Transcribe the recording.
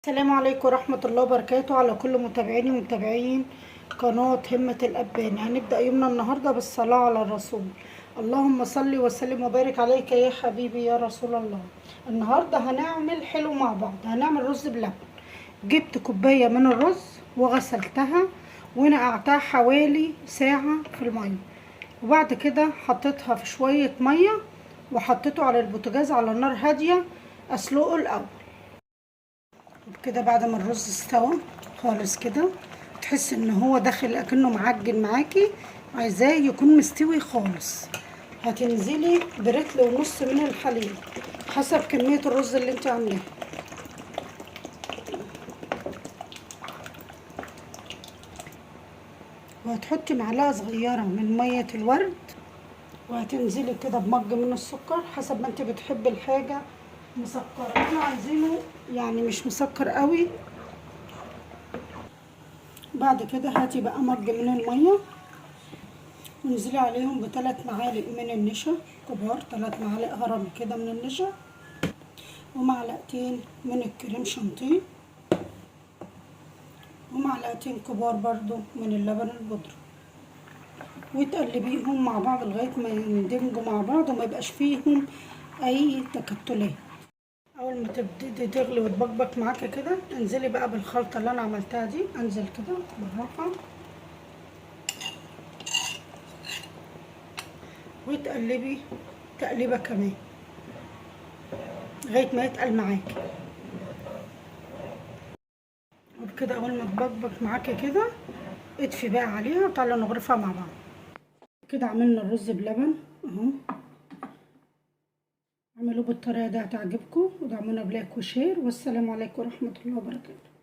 السلام عليكم ورحمة الله وبركاته على كل متابعيني ومتابعين قناة همة الأبان. هنبدأ يومنا النهاردة بالصلاة على الرسول. اللهم صل وسلم وبارك عليك يا حبيبي يا رسول الله. النهاردة هنعمل حلو مع بعض، هنعمل رز بلبن. جبت كوباية من الرز وغسلتها ونقعتها حوالي ساعة في المية، وبعد كده حطيتها في شوية مية وحطيته على البوتاجاز على نار هادية اسلقه الأول. كده بعد ما الرز استوى خالص كده تحس ان هو داخل اكنه معجن معاكي، عايزاه يكون مستوي خالص. هتنزلي برتل ونص من الحليب حسب كمية الرز اللي انت عاملاه. وهتحطي معلقة صغيرة من مية الورد، وهتنزلي كده بمج من السكر حسب ما انت بتحبي الحاجة مسكرة. احنا عايزينه يعني مش مسكر قوي. بعد كده هاتي بقى مج من المية وانزلي عليهم ب3 معالق من النشا كبار، 3 معالق هرم كده من النشا، ومعلقتين من الكريم شانتيه، ومعلقتين كبار برضو من اللبن البودرة، وتقلبيهم مع بعض لغاية ما يندمجوا مع بعض وما يبقاش فيهم اي تكتلات. اول ما تبتدي تغلي وتبقبق معاكي كده انزلي بقى بالخلطه اللي انا عملتها دي. انزل كده بالراحة وتقلبي تقليبه كمان لغاية ما يتقل معاكي. وبكده اول ما تبقبق معاكي كده اطفي بقى عليها وتعالوا نغرفها مع بعض. كده عملنا الرز بلبن اهو، اعملوه بالطريقة دي هتعجبكم، ودعمونا ب like و share، والسلام عليكم ورحمة الله وبركاته.